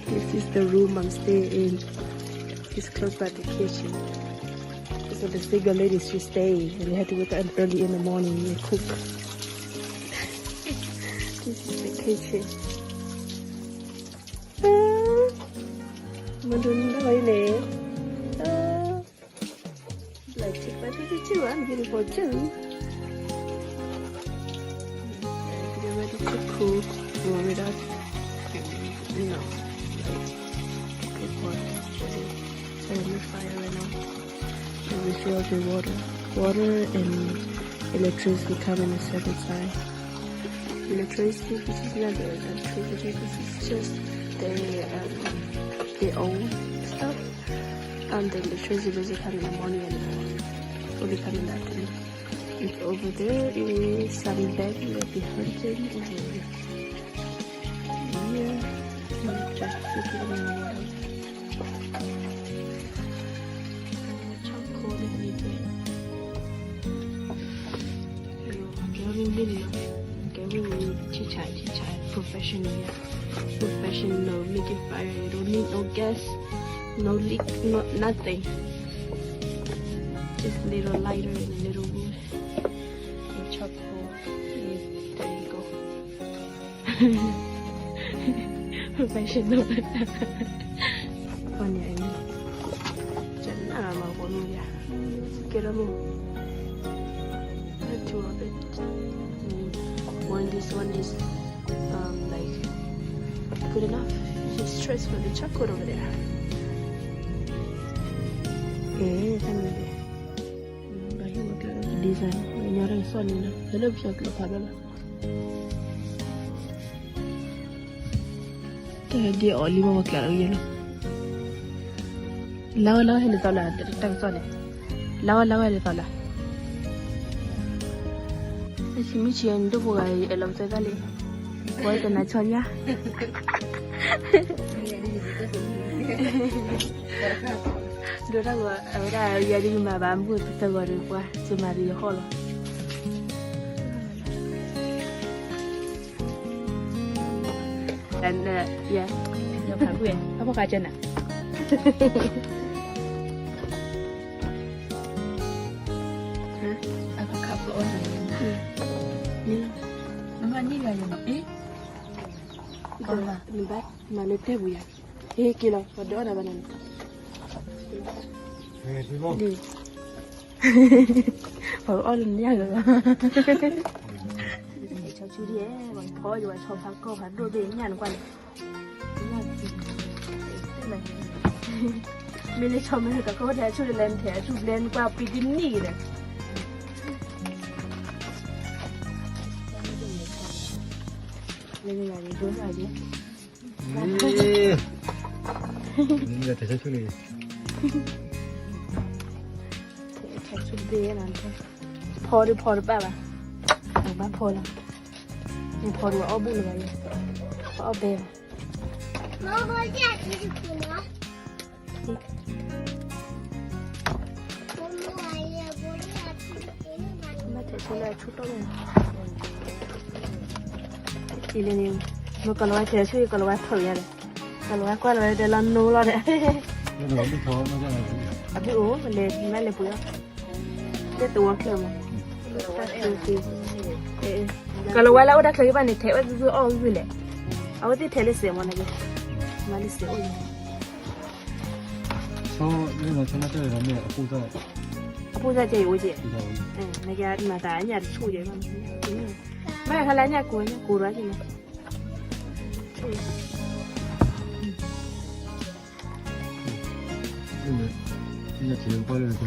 This is the room I'm staying in. It's close by the kitchen. So the single ladies, she stay and they have to wake up early in the morning and cook. This is the kitchen. Ah, မဒိနၢ်ဝဲန့ၣ်. Ah, like, take my picture too. I'm beautiful too. Get ready to cook. Warm it up. No. Good water. Put it on the fire right now. And we fill the water. Water and electricity come in the separate side. Electricity, this is not the electricity. This is just the, um, the old stuff. Um, the electricity doesn't come in the morning anymore. Only come in the afternoon. And over there is some bag that we hunting over here. Yeah, just looking in the water. Chocolate with it. Yo, kero lili, kero lili, chichai, chichai, professional, yeah. Professional, making fire, you don't need no gas, no leak, no nothing. Just little lighter and a little wood. And charcoal. Yes, there you go. Professional. Funny, I know. Just now I'm gonna, yeah. Get a move. Two of it. Mm. One, this one is, um, like, good enough. Just transfer the chocolate over there. Eh, funny. Design, ညီရယ် စီၣ်န့ၣ်လီၤ, လၢလၢပျီကျိၤဖးဘျီလီၤ. ကဲဒ်အီၤလံမ့ၢ်ဝဲကျးလီၤယဲလီၤ. လါဝဲလါဝဲဟဲလၢသီလၢ တၢ်ကစီၣ်န့ၣ်, လါဝဲလါဝဲဟဲလၢသီလၢ. တၢ်ဆံမ့ၢ်ဆံးန့ၣ် ဒိၣ်ဖိဂၤအံၤ အဲၣ်လီၤပသဲသၣ်လံ, ပှၤတနၤဆီညါ ဒိတၢ်ဂီၤ အဝဲဒၣ်ယၤဒ်မၤဘၣ်မုၢ်သၢဂီၤဒီးပှၤ ကမၤဒ်ယဟီၣ်လီၤ. အဖီခါကဲနၤ, နဘၣ်မၤနတဲပူၤယၤ, ဟ့ၣ်က့ၤလီၤ ပှၤဒုးအီၣ်ဒၣ်ဘၣ်နၤန့ၣ်, ပှၤအီၣ်လၢနညၣ်လၢၤဘၣ်, ဆီဆူဒ်အဲၣ် ပှၤဖီယဝဲဆီဖးကီၢ်ဖးဒိၣ်သ့ၣ်ညၣ်န့ၣ်ကွၢ်န့ၣ်, မ့ၢ်လၢဆီမ့ၢ်တၢ်ကီၢ်ထဲအဆိၣ်တလဲနထဲအဆူၣ်ဘျဲနကွၢ်ပံတနံၣ်ဒီး လၢနဂၤန့ၣ်ဒိၣ်နၢ်က့ၤ, နထဲဆဆိၣ်န့ၣ်, ထဲဆဆိၣ်ဘျဲနထဲ, ဖီဒုးဖီတဘၣ်ဘၣ်, ဘၣ်ဖီလီၤ, နဖီဒုးအီၣ်ဘူၣ်လၢၤဘၣ်ယဲ, အီၣ်ဘဲဘၣ်. Mă, ကလၤဝါထဲဆူ ကလၤဝါဖုးယၤလဲၣ်, ကလၤဝါကွၢ်လီၤဝဲတဲလီၤနိလီၤဒီး, အဘုအိၣ်လဲၤမ့ၢ်လဲၤပှ့ၤအီၣ်, တဲသဝီချၢမး, ကလၤဝါလၢအိၣ်တၢ်ချၢကဘၣ်န့ၣ် ထဲဝဲသုသုအီၣ်ဝံၤလဲၣ်, အဝဲသ့ၣ်ထဲလၢစဲးမးန့ၣ်, မၤလၢစဲးအိၣ်, အပူၤစၢ်ကဲအံၤအိၣ်က့ၤ, နကမၤသးညၣ်တဆူၣ်ကဲ, မ့ၢ်ဟဲလၢညၣ်ကိး ညၣ်ကိးရၢ်က့ၤမး လံၤကံၣ်လီၤဝဲ, လံၤကျိဒၣ်, ဖိနုာ်လ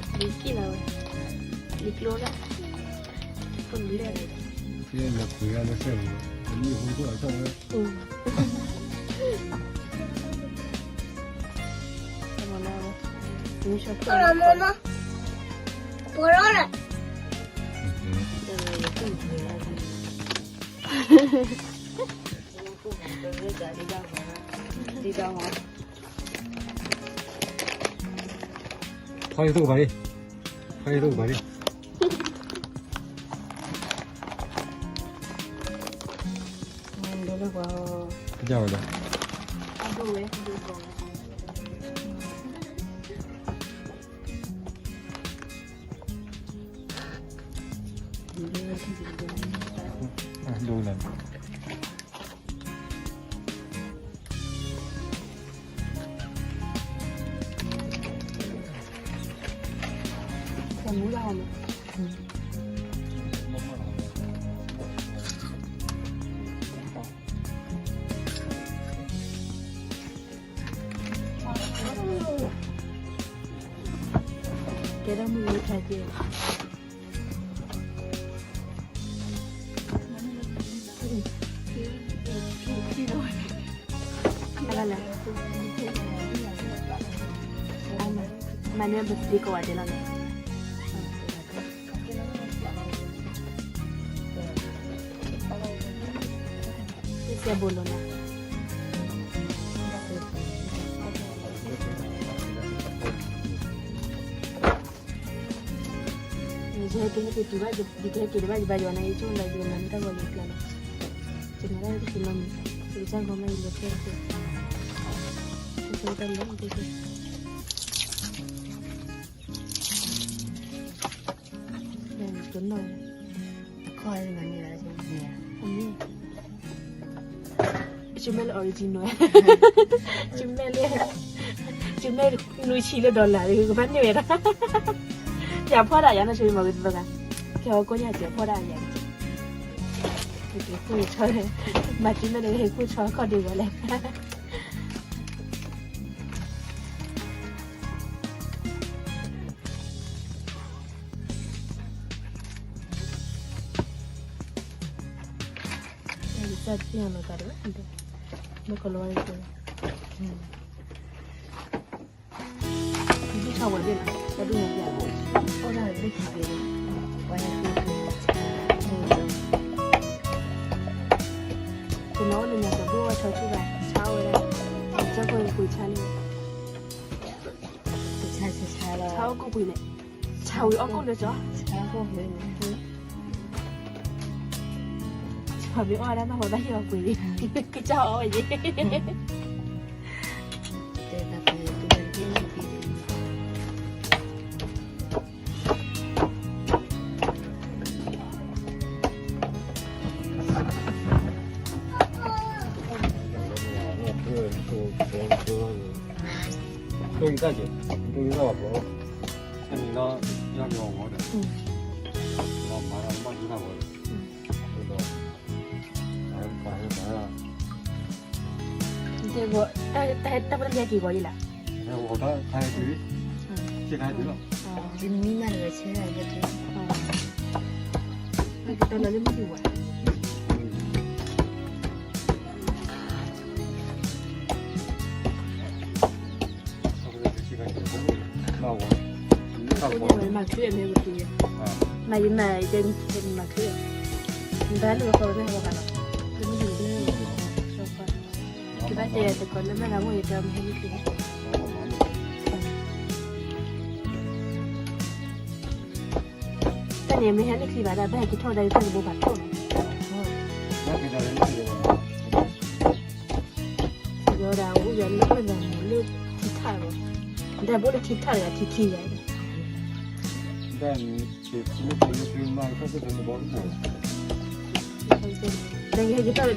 ၢ, လံၤဖိနုာ်လၢ, မမ, ပှၤလီၤလၢ, လံၤကံၣ်လီၤ, ဖီယိၣ်တကပၤလံ, ဖီယိၣ်တကပၤလံ. ကဝဲဒၣ်. ကဲဒၣ်မုၢ်ဝဲခါကဲ. အလၢလဲၣ်, မၤန့ၢ်ပသံကိးဂၤဒဲးလီၤန့ၣ်. စဲဘိလိၤန့ၣ်. ယဟဲက့ၤဟဲက့ၤတုၤဘၣ် ယကဟဲက့ၤဒံးဘၣ် ယဘၣ်ယွၤန့ၣ် ယဆိကမိၣ်လၢယကမၤန့ၢ်တၢ်ဂီၤယကျါလီၤ. ယမၤတၢ်တဆံးနီတမံၤ, ယကစၢ်ဂီၤမးယလဲၤဖဲအီၤ, ယကဲတၢ်လၢယကဲ ကနီၣ်, ခီၣ်န့ၣ်မၤန့ၢ်လၢ အမ့ၢ် ယမ့ၢ်လၢ original, ယမ့ၢ်လၢ ယမ့ၢ်နွံဆံလၢ dollar ကဘၣ်န့ၢ်ဝဲဒၣ်, ယဖီၣ်ဒၣ်ယၤနီၢ်ဆိမၤဂ့ၤတဘၣ်ဂၤ, ကဲဟီၣ်ကိၣ်ညါစဲးဖီၣ်ဒၣ်ယၤ, ယက့ၤဃုာ်ဆီ, မၤက့ၤမ့ၢ်န့ၣ် ဟဲဃုာ်ဆီခီၣ်ဒံးဝဲလဲၣ်. စၢ်တပျၢ်လီၤသးဒီး မ့ၢ်ကလီၤဝဲ ဒ်ဆီဝဲဒ်လီၤ တၢ်ဒိၣ်ညါပျၢ်, အိၣ်ဒၣ်လၢဘ့ၣ်ခံဘ့ၣ်, ဝဲဟဲဃုာ်, တနီၤအိၣ်လၢညါကဘိၣ်ဝဲဆီဆူၣ်ဘၣ်, ဆါအိၣ်ဝဲဒၣ်, ကၢ်ခိၣ်ပှ့ၤဆါန့ၣ်, ဆါဆါဆါလီၤ, ဆါအိၣ်ကိၣ်ပှ့ၤန့ၣ်, ဆါဝံၤအီၣ်ကိၣ်လၢကၠီ, ဆါအိၣ်ကိၣ်ပှ့ၤန့ၣ်, ဆါမ့ၢ်အီၣ်ဝဲဒၣ်ဘၣ်ဝဲဘၣ်ဟ့ၣ်အီၤပှ့ၤ, ကစၢ်အီၣ်ဝဲယဲ တဲဝဲ တၢ်ပတၢ်ကဲက့ၤဂီၤယဲလၢ, တၢ်ဟဲတုၤ, တၢ်ဟဲတုၤလီၤ, တမံၤမးလၢဆဲး, တၢ်လၢမုၢ်ဒံးဝဲ မၤယမၤယဲမၤချ့, မၤလၢဃီမ့ၢ်ဟးဂီၤဘၣ်လီၤ, ကဘၣ်တဲတကိးလၢမ့ၢ်ဂၤမ့ၢ်ယတဲမ့ၢ်ဟဲနုၢ်ချ့, တၢ်န့ၣ်မ့ၢ်ဟဲနုၢ်ချ့ဘၣ်ဒီး ဘၣ်ဟဲက့ၤထီၣ်ဝဲဒၣ်ယတၢ်ကဘိဘၣ်ထီၣ်လီၤ, ယဒၣ်အိၣ်ယၤလၢမ့ၢ်ဂၤမူလၢထံထၣ်လီၤ, ဒၣ်ဘိလၢထံထၣ်တဂၤထံခံဂၤ, ဒၣ်န့ၣ် တ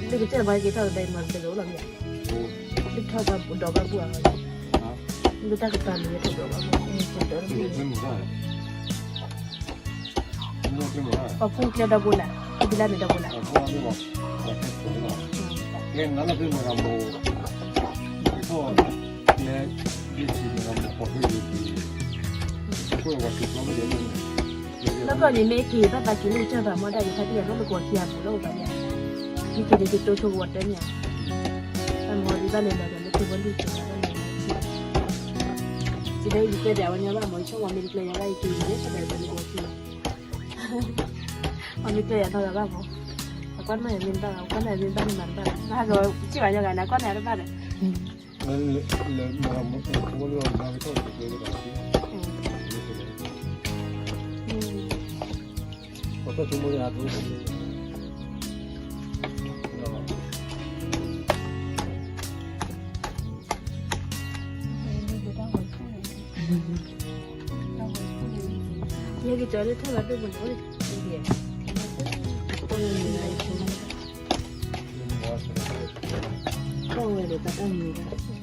ၢ်ကဲထီၣ်လၢကစၢၢ်ဘၣ်ကဲထီၣ်ဒီးမၤတကဲလီၤမ့ၢ်ဧါ, လၢထီၣ်ဘၣ်ဒီးဘၣ်ဘူၣ်ဧါ, လၢတၢ်ကပၤမ့ၢ်ထီၣ်ဒီးဘၣ်ဘူၣ်, ပှၤဖူကျဲဒီဘိလၢ်, ဖူဘိလၢ်မ့ၢ်ဒီဘိလၢ်, လၢကီၢ်န့ၣ်မ့ၢ်က့ၤဘၣ်သးက့ၤလၢကစၢ်ဘၣ်မီၢ်ဒၣ်ယခါတယၤလၢနကဝီၤခံဂၤပူၤလၢအိၣ်ဘၣ်န့ၣ်, မ့ၢ်က့ၤန့ၣ်ကတိၤဆိကဝီၤတၢ်မ့ၢ်ဧါ, တၢ်မီၤဒ်ဘၣ်လဲၤလီၤဒီးလၢထံဝဲလူၢ်ကဝီၤတၢ်မ့ၢ်ဧါ, စံးဒ်အံၤယကျဲဒၣ်ဝဲညါဘၣ်မီၤ ယဆိကမိၣ်မ့ၢ်တကျဲယၤဘၣ်ယက့ၤန့ၣ် ဆၢဒၣ်တၢ်လၢကဝီၤခံ အမ့ၢ်ကျဲယၤထီၣ်ဂၤဘၣ်မီၤ, အ ကွၢ်နမ့ၢ်မ့ၢ်တဘၣ်လီၤ, ကွၢ်နမ့ၢ်ဘၣ်န့ၣ်မၤတဘၣ်လီၤ, ဘၣ်ကီးစံၣ်ဘၣ်ညီဂၤန့ၣ် ကွၢ်နမ့ၢ်တဘၣ်ဒီး ယက့ၤကၠီလၢထီၣ်ဘၣ်ဒိၣ်ပူၤန့ၣ်, ကီၢ်ဝဲဒီးတၢ်တၢ်မံၤ, တၢ်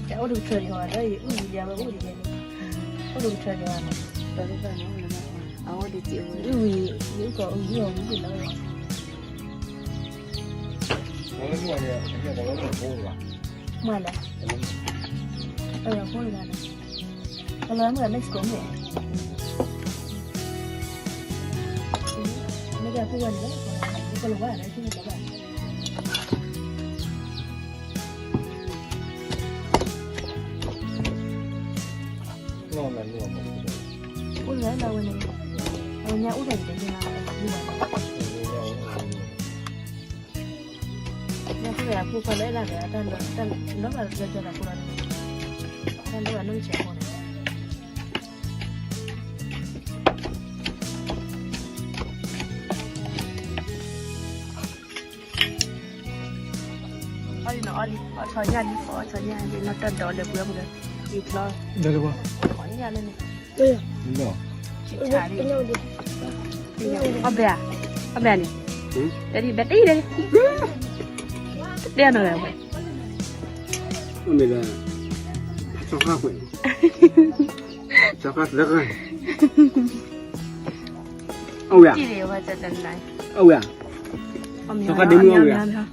အိၣ်တကထၢဒံးဟီ, လၢယအုၣ်ယံၤဒံးဝဲအိၣ်ဒံးယဲန့ၣ်, အိၣ်တကထၢဒံးဟီန့ၣ်, အဝဲဒ်အုၣ်ဝံၤ ယအုၣ်ကီးအုၣ်ယံၤအီၤဝံၤလီၤ. မ့ၢ်လဲၣ်, အဝဲဖိတဂၤန့ၣ်, ကလီၤမုၢ် Mexico မ့ၢ်, မ့ၢ်ကဖိဝဲန့ၣ်, ကလီၤဝဲန့ၣ်, အိၣ်လၢလၢဝဲန့ၣ်, အဝဲညါအိၣ်တၢ်ဒ်န့ၣ်လီၤ, ညါဖိဝဲအဖိခွါလၢအဲၣ်ဒၣ်ဒီး တၢ်လၢဘၣ်လၢကၠီတၢ်ဖိလီၤန့ၣ်, တၢ်လၢဘၣ်နီၢ်ဆဲးဖိန့ၣ်, အီၣ်လံနီၤ, အီၣ်လံ, အီၣ်ဆီညၣ်လံနီၤ, တၢ်ဒိးလဲၤပှဲၤမုၢ်ဒီး, ယကျီ, အီၣ်ညၣ်လၢန့ၣ်, အီၣ်ဘဲဧါ, အီၣ်ဘဲန့ၣ်, တဲဒ်ဘဲတံၢ်လၢ, တဲနီၤဝဲ, မ့ၢ်လၢ, ဆီဃၣ်ခွဲး, ဆီဃၣ်သၢဃၣ်, အီၣ်ဝဲဧါ, အီၣ်ဝဲဧါ, ဆီဃၣ်ဒ့မုၣ်အီၣ်ဝဲဧါ.